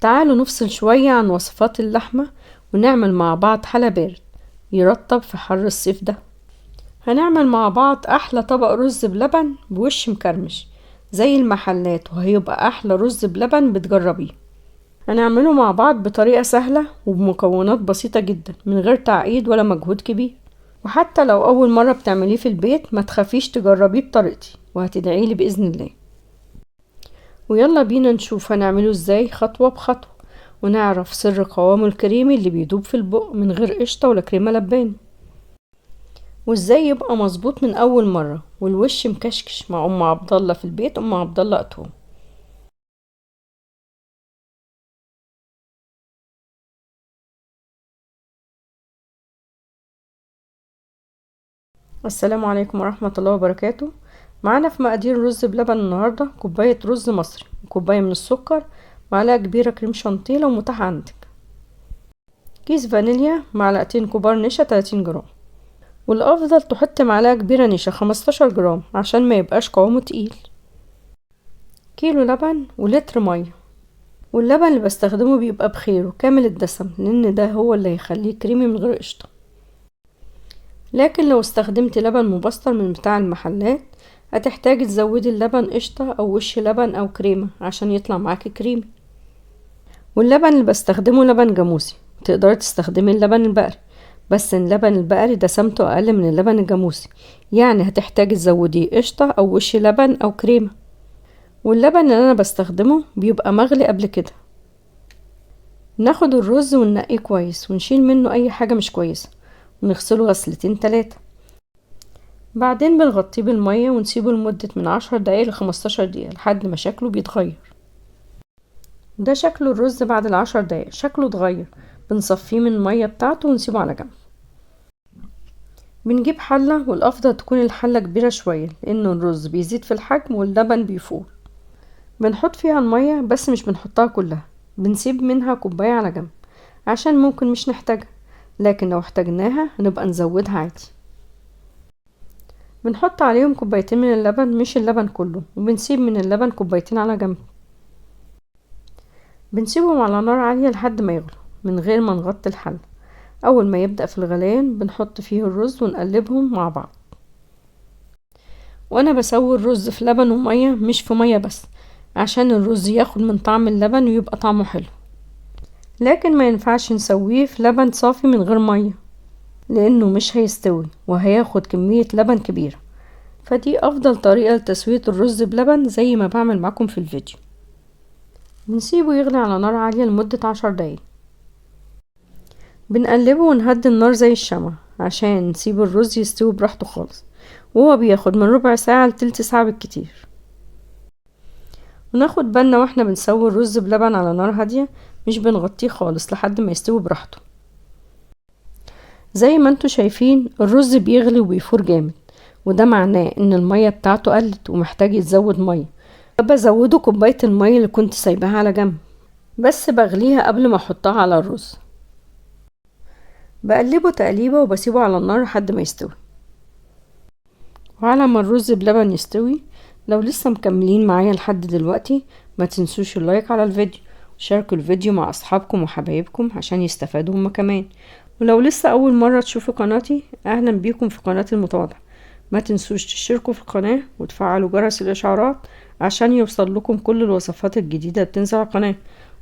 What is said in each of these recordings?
تعالوا نفصل شوية عن وصفات اللحمة ونعمل مع بعض حلا بارد يرطب في حر الصيف ده. هنعمل مع بعض أحلى طبق رز بلبن بوش مكرمش زي المحلات، وهيبقى أحلى رز بلبن بتجربيه. هنعمله مع بعض بطريقة سهلة وبمكونات بسيطة جدا من غير تعقيد ولا مجهود كبير، وحتى لو أول مرة بتعمليه في البيت ما تخافيش تجربيه بطريقتي وهتدعيلي بإذن الله. ويلا بينا نشوف هنعمله ازاي خطوة بخطوة، ونعرف سر قوامه الكريمي اللي بيدوب في البق من غير قشطة ولا كريمة لباني، وازاي يبقى مظبوط من أول مرة والوش مكشكش مع أم عبد الله في البيت. أم عبد الله أتوم. السلام عليكم ورحمة الله وبركاته. معانا في مقادير رز بلبن النهاردة كوباية رز مصري، وكوباية من السكر، معلقة كبيرة كريم شانتيه لو متاح عندك، كيس فانيليا، معلقتين كبار نشا 30 جرام، والأفضل تحط معلقة كبيرة نشا 15 جرام عشان ما يبقاش قوامه تقيل، كيلو لبن ولتر مية. واللبن اللي بستخدمه بيبقى بخيره كامل الدسم لأن ده هو اللي هيخليه كريمي من غير قشطة. لكن لو استخدمت لبن مبستر من بتاع المحلات هتحتاجي تزودي اللبن قشطة أو وش لبن أو كريمة عشان يطلع معاكي كريمي. واللبن اللي بستخدمه لبن جاموسي، تقدري تستخدمي اللبن البقري، بس اللبن البقري دسمته أقل من اللبن الجاموسي، يعني هتحتاجي تزوديه قشطة أو وش لبن أو كريمة. واللبن اللي أنا بستخدمه بيبقى مغلي قبل كده. ناخد الرز وننقيه كويس ونشيل منه أي حاجة مش كويسة ونغسله غسلتين تلاتة، بعدين بنغطيه بالمية ونسيبه لمدة من 10 دقايق ل15 دقيقة لحد ما شكله بيتغير. ده شكل الرز بعد 10 دقايق، شكله اتغير. بنصفيه من المية بتاعته ونسيبه على جنب. بنجيب حلة، والأفضل تكون الحلة كبيرة شوية لأن الرز بيزيد في الحجم واللبن بيفور. بنحط فيها المية بس مش بنحطها كلها، بنسيب منها كوباية على جنب عشان ممكن مش نحتاجها، لكن لو احتاجناها هنبقى نزودها عادي. بنحط عليهم كوبايتين من اللبن، مش اللبن كله، وبنسيب من اللبن كوبايتين على جنب. بنسيبهم على نار عالية لحد ما يغلوا من غير ما نغطي الحلة. أول ما يبدأ في الغليان بنحط فيه الرز ونقلبهم مع بعض. وأنا بسوي الرز في لبن ومية مش في مية بس، عشان الرز ياخد من طعم اللبن ويبقى طعمه حلو. لكن ما ينفعش نسويه في لبن صافي من غير مية لأنه مش هيستوي وهياخد كمية لبن كبيرة. فدي أفضل طريقة لتسوية الرز بلبن زي ما بعمل معكم في الفيديو. بنسيبه يغلي على نار عالية لمدة 10 دقايق. بنقلبه ونهدي النار زي الشمع عشان نسيب الرز يستوي براحته خالص، وهو بياخد من ربع ساعة لتلت ساعة بالكتير. وناخد بالنا واحنا بنسوي الرز بلبن على نار هادية، مش بنغطيه خالص لحد ما يستوي براحته. زي ما انتوا شايفين الرز بيغلي وبيفور جامد، وده معناه ان المية بتاعته قلت ومحتاج يتزود مية، فبزوده كوباية المية اللي كنت سايباها على جنب، بس بغليها قبل ما احطها على الرز. بقلبه تقليبة وبسيبه على النار لحد ما يستوي. وعلى ما الرز بلبن يستوي، لو لسه مكملين معايا لحد دلوقتي ما تنسوش اللايك على الفيديو، وشاركوا الفيديو مع اصحابكم وحبايبكم عشان يستفادوا هما كمان. ولو لسه اول مرة تشوفوا قناتي، اهلا بيكم في قناتي المتواضعة. ما تنسوش تشتركوا في القناة وتفعلوا جرس الاشعارات عشان يوصل لكم كل الوصفات الجديدة اللي بتنزل على القناة.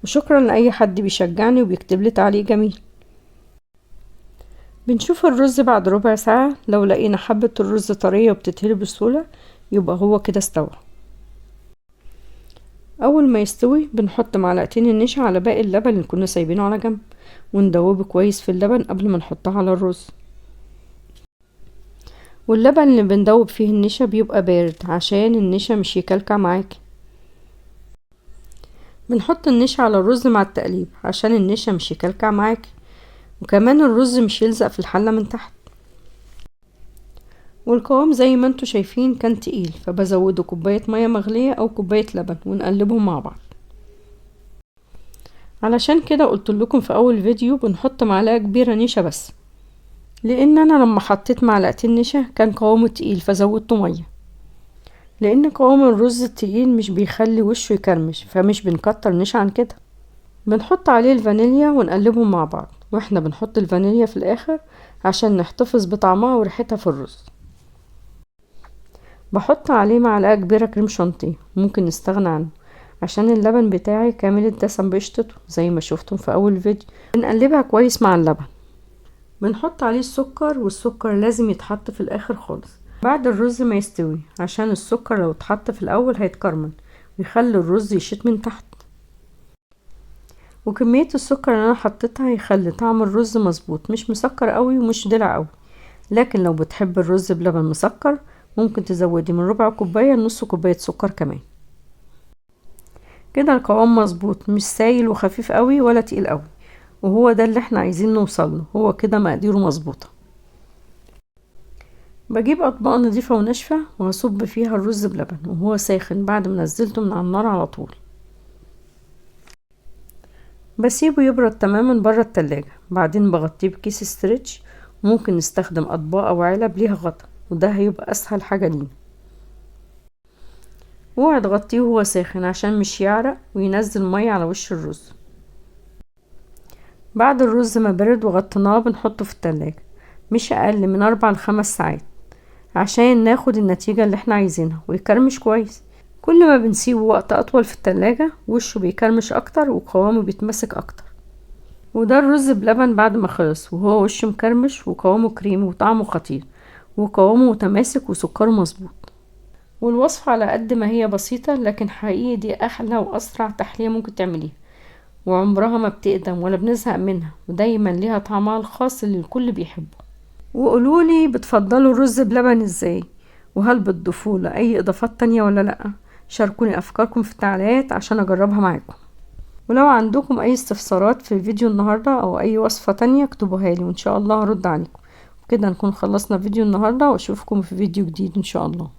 وشكرا لأي حد بيشجعني وبيكتب لي تعليق جميل. بنشوف الرز بعد ربع ساعة، لو لقينا حبة الرز طرية وبتتهري بسهولة يبقى هو كده استوى. أول ما يستوي بنحط معلقتين النشا على باقي اللبن اللي كنا سايبينه على جنب، وندوبه كويس في اللبن قبل ما نحطها على الرز. واللبن اللي بندوب فيه النشا بيبقى بارد عشان النشا مش يكلكع معاكي. بنحط النشا على الرز مع التقليب عشان النشا مش يكلكع معاكي، وكمان الرز مش يلزق في الحلة من تحت. والقوام زي ما انتوا شايفين كان تقيل، فبزوده كوباية مية مغلية او كوباية لبن ونقلبهم مع بعض. علشان كده قلت لكم في اول فيديو بنحط معلقة كبيرة نشا بس، لان انا لما حطيت معلقتين نشا كان قوامه تقيل فزودته مية، لان قوام الرز التقيل مش بيخلي وشه يكرمش، فمش بنكتر نشا عن كده. بنحط عليه الفانيليا ونقلبهم مع بعض، واحنا بنحط الفانيليا في الاخر عشان نحتفظ بطعمها وريحتها في الرز. بحط عليه معلقة كبيرة كريم شانتيه، ممكن نستغنى عنه عشان اللبن بتاعي كامل الدسم بقشطته زي ما شفتم في اول فيديو. بنقلبها كويس مع اللبن. بنحط عليه السكر، والسكر لازم يتحط في الاخر خالص بعد الرز ما يستوي، عشان السكر لو اتحط في الاول هيتكرمل ويخلي الرز يشيط من تحت. وكمية السكر اللي انا حطيتها هيخلي طعم الرز مظبوط، مش مسكر قوي ومش دلع قوي. لكن لو بتحب الرز بلبن مسكر ممكن تزودي من ربع كوباية لنص كوباية سكر كمان. كده القوام مظبوط، مش سايل وخفيف قوي ولا تقيل قوي، وهو ده اللي احنا عايزين نوصل له. هو كده مقاديره مظبوطة. بجيب اطباق نظيفة وناشفة وهصب فيها الرز بلبن وهو ساخن بعد ما نزلته من على النار على طول. بسيبه يبرد تماما بره التلاجة، بعدين بغطيه بكيس stretch. ممكن نستخدم اطباق او علب ليها غطا، وده هيبقى اسهل حاجة لينا. اوعي تغطيه وهو ساخن عشان مش يعرق وينزل مية على وش الرز. بعد الرز ما برد وغطيناه بنحطه في التلاجة مش اقل من 4 ل5 ساعات عشان ناخد النتيجة اللي احنا عايزينها ويكرمش كويس. كل ما بنسيبه وقت اطول في التلاجة وشه بيكرمش اكتر وقوامه بيتمسك اكتر. وده الرز بلبن بعد ما خلص وهو وشه مكرمش وقوامه كريمي وطعمه خطير وقوامه متماسك وسكره مظبوط. والوصفة على قد ما هي بسيطة لكن حقيقي دي احلى واسرع تحلية ممكن تعمليها، وعمرها ما بتقدم ولا بنزهق منها، ودايما ليها طعمها الخاص اللي الكل بيحبه. وقولولي بتفضلوا الرز بلبن ازاي، وهل بتضيفوا له اي اضافات تانية ولا لا؟ شاركوني افكاركم في التعليقات عشان اجربها معاكم. ولو عندكم اي استفسارات في فيديو النهاردة او اي وصفة تانية اكتبوها لي وان شاء الله هرد عليكم. وكده نكون خلصنا فيديو النهاردة، واشوفكم في فيديو جديد ان شاء الله.